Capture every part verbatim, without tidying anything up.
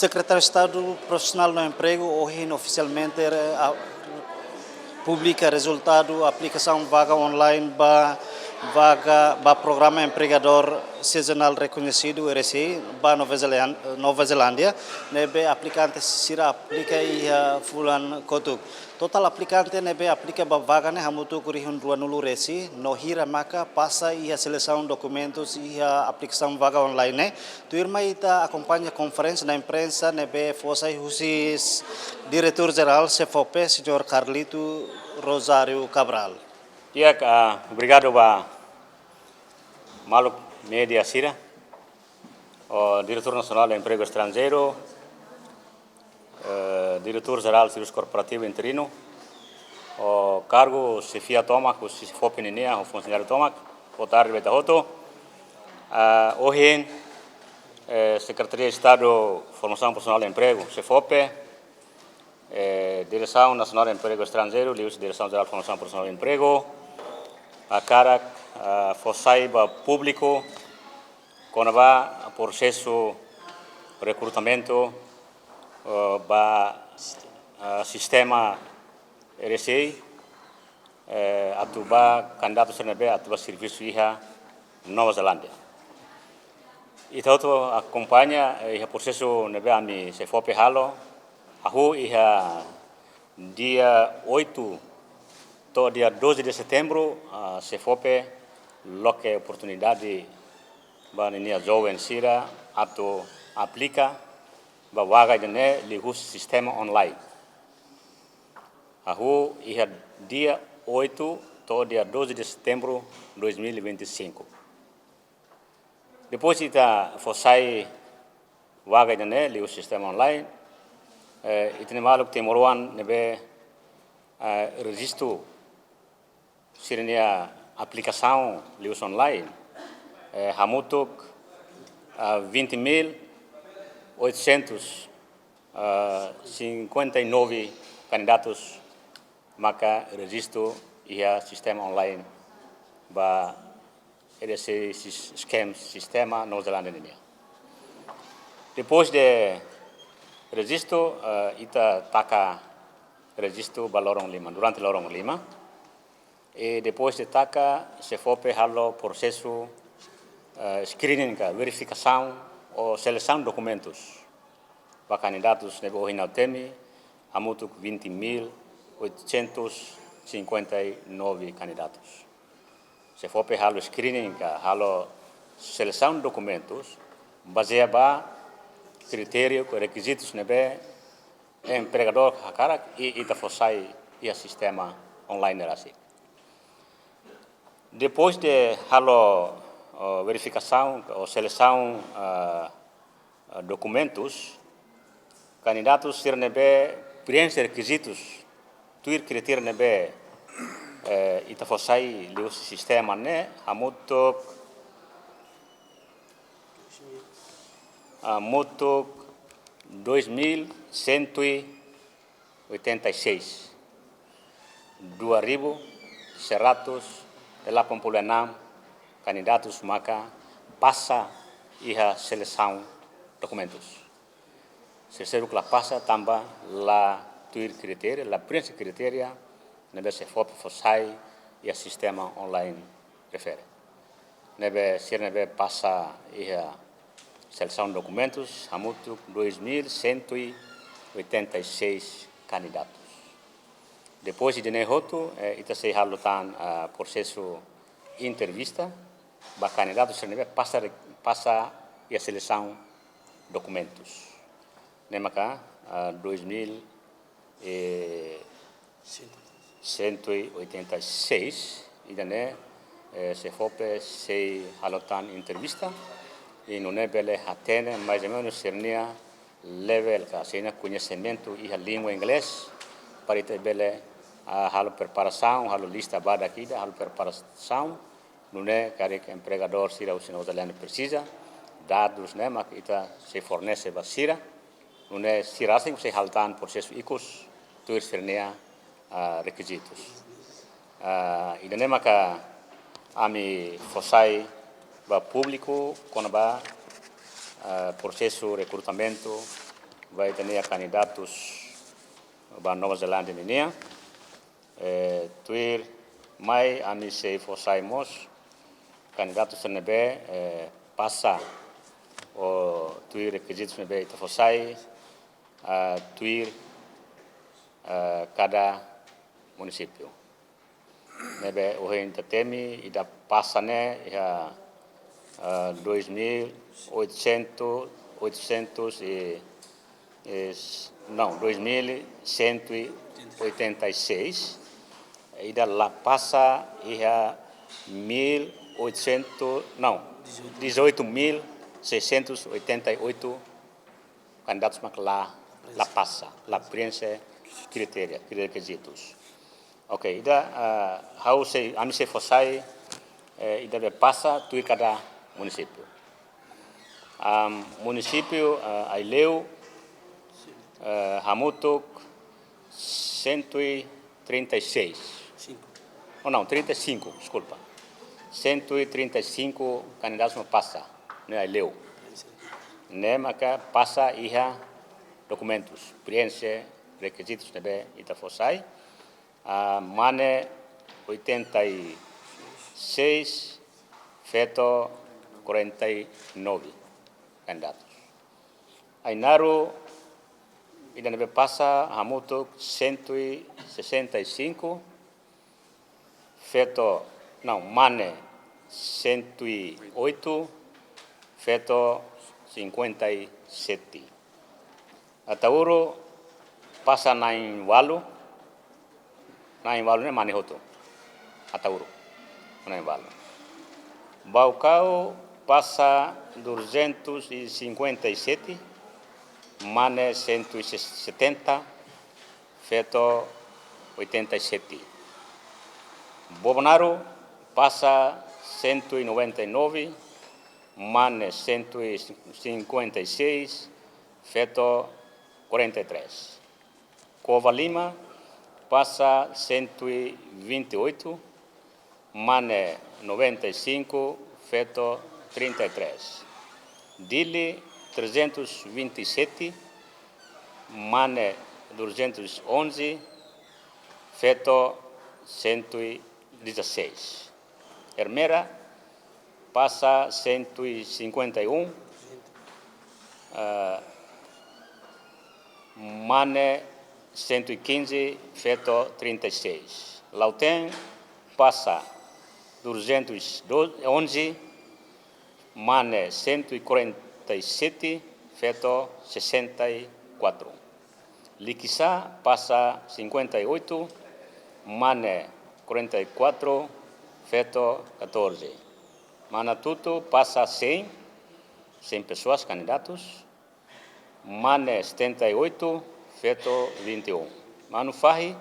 Sekretáriu Estadu Profisionál no Empregu ohin ofisialmente, eh, a-, publika rezultadu aplikasaun vaga online ba vaga ba programa empregadór sezonál rekoñesidu, R S E, ba Nova Zelan-, Nova Zelándia, ne'ebé aplikante sira aplika iha fulan kotuk. Totál aplikante ne'ebé aplika ba vaga ne'e hamutuk rihun ruanulu resin, no hira maka pasa iha selesaun dokumentus iha aplikasaun vaga online ne'e, tuirmai ita akompaña konferénsia imprensa ne'ebé fó sai husi s-, Diretór Jerál SEFOPE, Señór Carlito Rosário Cabral. Di'ak, ah, obrigadu ba maluk média sira, ho Diretór Nasionál Empregu Estranjeiru, eh, Diretór Jerál Servisu Korporativu Interinu, ho kargu xefia tomak, ho SEFOPE ninian, ho funsionáriu tomak, boa tarde ba ita hotu. Ah, ohin, eh, Sekretaria Estadu Formasaun Profisionál Empregu, SEFOPE, eh, Diresaun Nasionál Empregu Estranjeiru, liuhusi Diresaun Jerál Formasaun Profisionál Empregu, hakarak, ah, fó sai ba públiku kona-ba prosesu rekrutamentu, eh, ba, eh, sistema R S E, eh, atu ba kandidatu sira ne'ebé atu ba servisu iha Nova Zelándia. Ita hotu akompaña, eh, iha prosesu ne'ebé ami SEFOPE halo, hahú iha dia oito to'o dia doze de setembro, ah, SEFOPE loke oportunidade ba ninia joven sira atu aplika ba vaga ida-ne'e liuhusi sistema online. Hahú iha dia oito to'o dia doze de setembro dois mil e vinte e cinco. Depois ita fó sai vaga ida-ne'e liuhusi sistema online, eh, ita-nia maluk timoroan ne'ebé, eh, rejistu sira-nia aplikasaun liuhusi online, eh, hamutuk, ah, vinte mil oitocentos, ah, cinquenta e nove kandidatus maka rejistu iha sistema online ba R S E sis-, scam sistema Nova Zelándia ninian. Depois de rejistu, eh, ita taka rejistu ba loron lima, durante loron lima. I depois de taka, SEFOPE halo prosesu, eh, screening ka verifikasaun ou selesaun dokumentus ba kandidatus ne'ebé ohin ha'u temi, hamutuk vinte mil oitocentos cinquenta e nove kandidatus. SEFOPE halo screening ka halo selesaun dokumentus bazeia ba kritériu ka rekizitus ne'ebé empregadór hakarak i ita fó sai iha sistema online ne'e rasik. Depois de halo, eh, verifikasaun ou selesaun, eh, eh, dokumentus, kandidatus sira ne'ebé preenxe rekizitus, tuir kritériu ne'ebé, eh, ita fó sai liuhusi sistema ne'e, hamutuk, hamutuk dois mil cento e oitenta e seis, dua ribu seratus delapan puluh enam kandidatus maka pasa iha selesaun dokumentus. Sira seluk la pasa tanba la tuir kritériu, la preenxe kritériu ne'ebé SEFOPE fó sai iha sistema online refere. Ne'ebé sira ne'ebé pasa iha selesaun dokumentus, hamutuk dois mil cento e oitenta e seis kandidatus. Depois de ne'e hotu, eh, ita sei halo tan, ah, prosesu entrevista ba kandidatus sira ne'ebé pasa re-, pasa iha selesaun dokumentus. Ne'e maka, ah, dois mil, eh, cento e oitenta e seis, ida-ne'e, eh, SEFOPE sei halo tan entrevista, i nune'e bele hatene mais ou menus sira-nia level ka sira-nia koñesimentu iha língua inglés, para ita bele, ah, halo preparasaun, halo lista badak ida, halo preparasaun, nune'e karik empregadór sira husi Nova Zelándia presiza dadus ne'e, maka ita sei fornese ba sira, nune'e sira sei halo tan prosesu ikus tuir sira-nia, ah, rekizitus. Ah, ida-ne'e maka ami fó sai ba públiku kona-ba, ah, prosesu rekrutamentu ba ita-nia kandidatus ba Nova Zelándia ninian. Eh, tuirmai ami sei fó sai mós kandidatus ne'ebé, eh, pasa ou tuir rekizitus ne'ebé ita fó sai, ah, tuir, ah, kada munisípiu. Ne'ebé ohin ita temi ida pasa ne'e iha, ah, dois mil oitocentos, oitocentos e, e, não, dois mil cento e oitenta e seis. Ida la pasa iha mil oitocentos, não, dezoito mil seiscentos oitenta e oito kandidatus mak la, la pasa, la preenxe kritéria, rekizitus. Ok, ida, ah, ha'u sei, ami sei fó sai, eh, ida be pasa tuir kada munisípiu. Am, munisípiu, ah, Aileu, eh, hamutuk cento e trinta e seis. Cinco. Oh, não, trinta e cinco, desculpa. Cento e trinta e cinco kandidatus mak pasa, ne'e Aileu. Ne'e maka pasa iha dokumentus, preenxe rekizitus ne'ebé ita fó sai. Ah, mane oitenta e seis, feto quarenta e nove kandidatus. Ainaro, ida ne'ebé pasa hamutuk cento e sessenta e cinco, feto, não, mane cento e oito, feto cinquenta e sete. Ataúro pasa na'in-ualu, na'in-ualu ne'e mane hotu. Ataúro na'in-ualu. Baucau pasa duzentos e cinquenta e sete, mane cento e setenta, feto oitenta e sete. Bobonaro pasa cento e noventa e nove, mane cento e cinquenta e seis, feto quarenta e três. Covalima pasa cento e vinte e oito, mane noventa e cinco, feto trinta e três. Dili trezentos e vinte e sete, mane duzentos e onze, feto cento e dezasseis. Ermera pasa cento e cinquenta e um, ah, mane cento e quinze, feto trinta e seis. Lautém pasa duzentos e onze, mane cento e quarenta e sete, feto sessenta e quatro. Liquiçá pasa cinquenta e oito, mane quarenta e quatro, feto catorze. Manatuto pasa cem, cem pessoas, candidatos, mane setenta e oito, feto vinte e um. Manufahi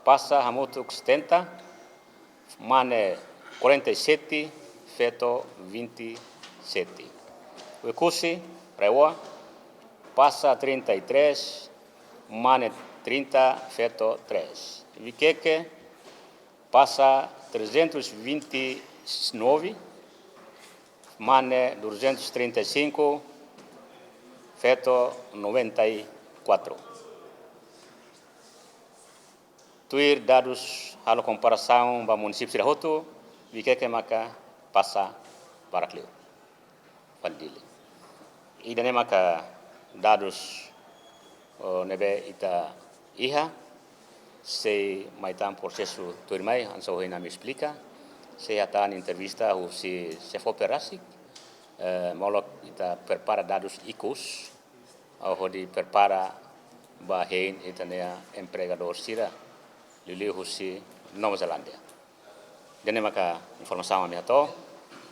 pasa hamutuk setenta, mane quarenta e sete, feto vinte e sete. Oekusi, RAEOA, pasa trinta e três, mane trinta, feto três. Viqueque pasa trezentos e vinte e nove, mane duzentos e trinta e cinco, feto noventa e quatro. Tuir dadus halo komparasaun ba munisípiu sira hotu, Viqueque maka pasa barak liu fali Dili. Ida-ne'e maka dadus, oh, ne'ebé ita iha, sei mai tan prosesu tuirmai, hanesan ohin ami esplika, sei hatán entrevista husi SEFOPE rasik, eh, molok ita prepara dadus ikus, ah, hodi prepara ba hein ita-nia empregadór sira, liuliu husi Nova Zelándia. Ida-ne'e maka informasaun ami hato'o.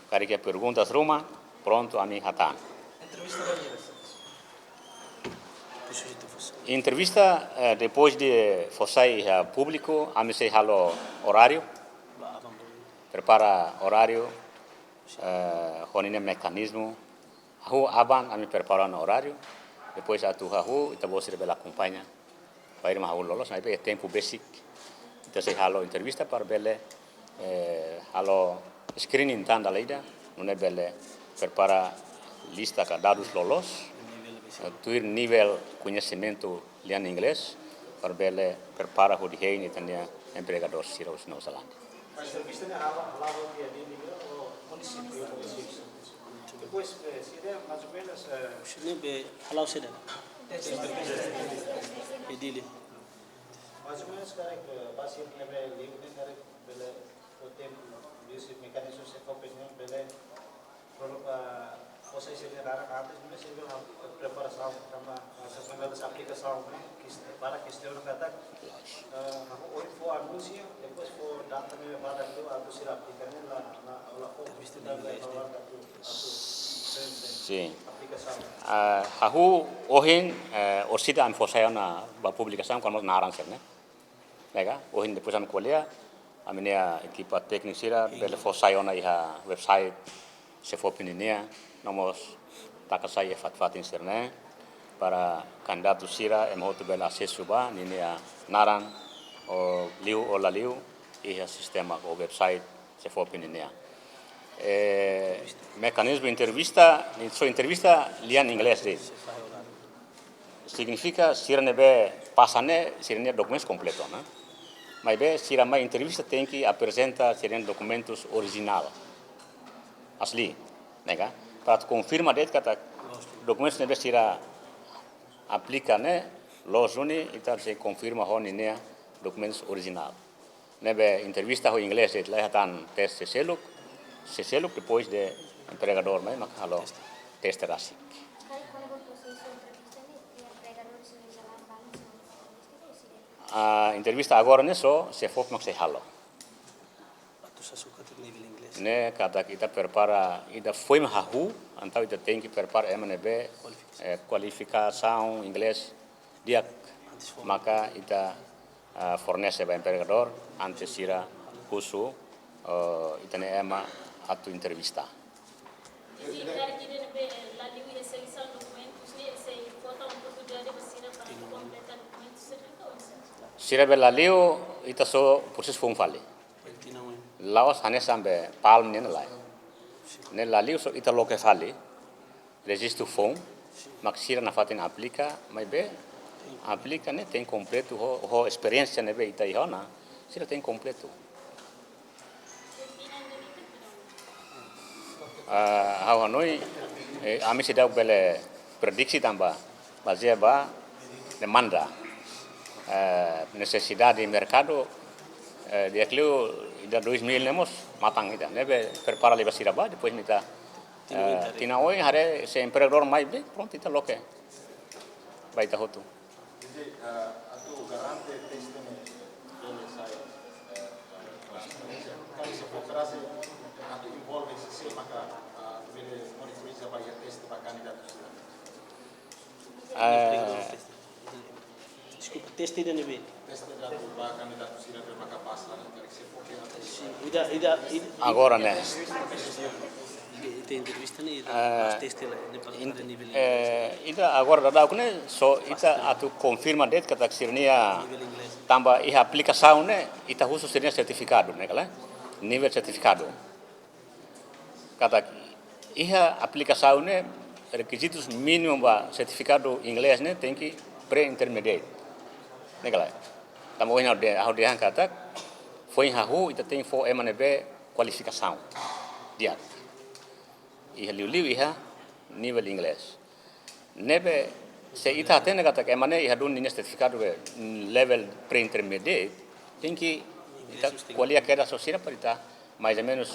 Karik iha perguntas ruma, prontu ami hatán. Entrevista, eh, depois de fó sai iha públiku, ami sei halo oráriu, prepara oráriu, eh, ho ninia mekanizmu. Hahú aban ami prepara ona oráriu, depois atu hahú, ita-boot sira bele akompaña. Bainhira mak hahú loloos, maibé tempu besik ita sei halo entrevista para bele, eh, halo screening tan dala ida, nune'e bele prepara lista ka dadus loloos, eh, tuir nivel koñesimentu lian inglés, para bele prepara hodi hein ita-nia empregadór sira husi Nova Zelándia. Mas entrevista ne'e hala'o, hala'o iha Dili ka, ou munisípiu, munisípiu. Depois, eh, sira mais ou menos, eh, sira ne'ebé hala'o sira. Iha Dili. Mais ou menos, karik, eh, ba sira ne'ebé liu ne'e, karik bele fó tempu, liuhusi mekanizmu SEFOPE ne'e bele, pro-, ah, fó sai sira-nia naran antes, mas sira bele halo preparasaun, tanba, ah, sira bele aplikasaun, ne'e, kis-, para kestiona katak, ah, ha'u ohin fó anúnsiu, depois fó data ne'e para tu, atu sira aplika ne'e la, la, la fó, atu, atu, Sin. Aplikasaun. Ah, ha'u ohin, eh, orsida ami fó sai ona ba publikasaun, kona-ba naran sira-ne'e. Ne'e ka, ohin depois ami ko'alia, ami-nia ekipa tékniku sira bele fó sai ona iha website SEFOPE nian, no mós taka sai iha fatin-fatin sira-ne'e, para kandidatu sira ema hotu bele asesu ba ninia naran, ou liu ou la liu, iha sistema ou website SEFOPE nian. Eh, mekanizmu entrevista, só entrevista lian inglés de'it. Signifika sira ne'ebé pasa ne'e, sira-nia dokumentus kompletu ona. Maibé sira mai entrevista tenke aprezenta sira-nia dokumentus orijinál. Asli, ne'e ka? Para atu konfirma de'it katak dokumentus ne'ebé sira aplika ne'e loos duni, ita sei konfirma ho ninia dokumentus orijinál. Ne'ebé entrevista ho inglés de'it, la iha tan teste seluk, se seluk depois de empregadór mai mak halo teste rasik. Karik kona-ba prosesu entrevista ne'e, iha empregadór sira ne'ebé balu sira ne'ebé entrevista ou sira? Ah, entrevista agora ne'e só SEFOPE mak sei halo. Atu sa suka tu nivel inglés. Ne'e katak ita prepara, ita foin hahú, entaun ita tenke prepara ema ne'ebé, eh, kualifikasaun inglés di'ak, maka ita, ah, fornese ba empregadór, antes sira husu, eh, ita-nia ema atu entrevista. Jadi, karik ida ne'ebé la liu iha selesaun dokumentus ne'e, sei fó tan oportunidade ba sira para kompleta dokumentus sira ka oinsá? Sira ne'ebé la liu, ita só prosesu foun fali. La'ós hanesan be PALM nian lae. Ne'e la liu só ita loke fali rejistu foun, mak sira nafatin aplika, maibé aplika ne'e tenke kompletu ho, ho esperiénsia ne'ebé ita iha ona, sira tenke kompletu. Ah, ha'u hanoin, eh, ami seidauk bele prediksi tanba bazeia ba demanda, eh, nesesidade merkadu, eh, di'ak liu ida dois mil ne'e mós matan ida. Ne'ebé prepara liu ba sira ba, depois ita, eh, tinan oin haree se empregadór mai be, prontu ita loke ba ita hotu. Jadi, eh, atu garante teste ne'e bele sai, eh, transparénsia. Karik SEFOPE rasik atu envolve sé-sé maka, eh, bele monitoriza ba iha teste ba kandidatu sira. Eh, deskulpa, teste ida ne'ebé? Teste atu ba kandidatu sira ne'ebé maka pasa, karik SEFOPE atu. Sin, ida, ida, ida. Agora ne'e. Ita entrevista ne'e, ida, eh, pas teste la, ne'e pas in-, pada nivel, eh, inglés. Ida agora daudaun ne'e, só ita atu konfirma de'it katak sira-nia, nivel inglés, tanba iha aplikasaun ne'e, ita husu sira-nia sertifikadu, ne'e ka lae? Nivel sertifikadu. Katak iha aplikasaun ne'e, rekizitus mínimu ba sertifikadu inglés ne'e tenke pre-intermediate. Ne'e ka lae? Tanba ohin ha'u dehan, ha'u dehan katak, foin hahú ita tenke fó ema ne'ebé kualifikasaun di'ak. Iha liuliu iha nivel inglés. Ne'ebé se ita hatene katak ema ne'e iha duni ninia sertifikadu be, mm, level pre-intermediate, tenke ita ko'alia kedas ho sira para ita mais ou menus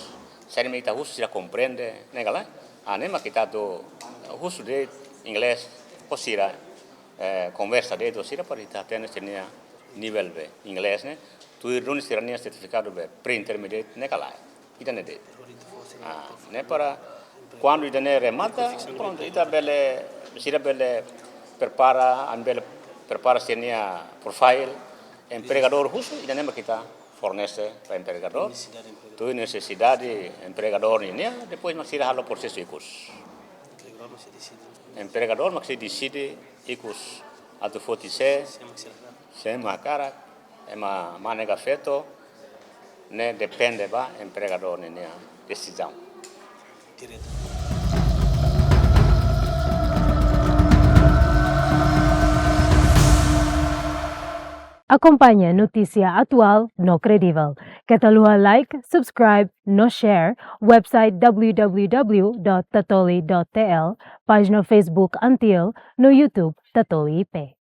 saida mak ita husu sira komprende, ne'e ka lae? Ah, ne'e mak ita atu husu de'it inglés ho sira, eh, konversa de'it ho sira para ita hatene sira-nia nivel be inglés ne'e, tuir duni sira-nia sertifikadu be pre-intermediate, ne'e ka lae? Ida-ne'e de'it. Ah, ne'e para kuandu ida-ne'e remata, prontu, ita bele, sira bele prepara, ami bele prepara sira-nia profile, empregadór husu, ida-ne'e mak ita fornese ba empregadór. Nesesidade empregadór. Tuir nesesidade empregadór nian, depois mak sira halo prosesu ikus. Empregadór mak sei deside. Empregadór mak sei deside ikus atu foti sé, sé mak sira hakarak. Sé mak hakarak, ema mane ka feto, ne'e depende ba empregadór ninia desizaun. Diretu. Akompaña notísia atuál no kredivel. Keta haluha like, subscribe no share website w w w dot tatoli dot t l, pájina Facebook ANTIL no YouTube Tatoli I P.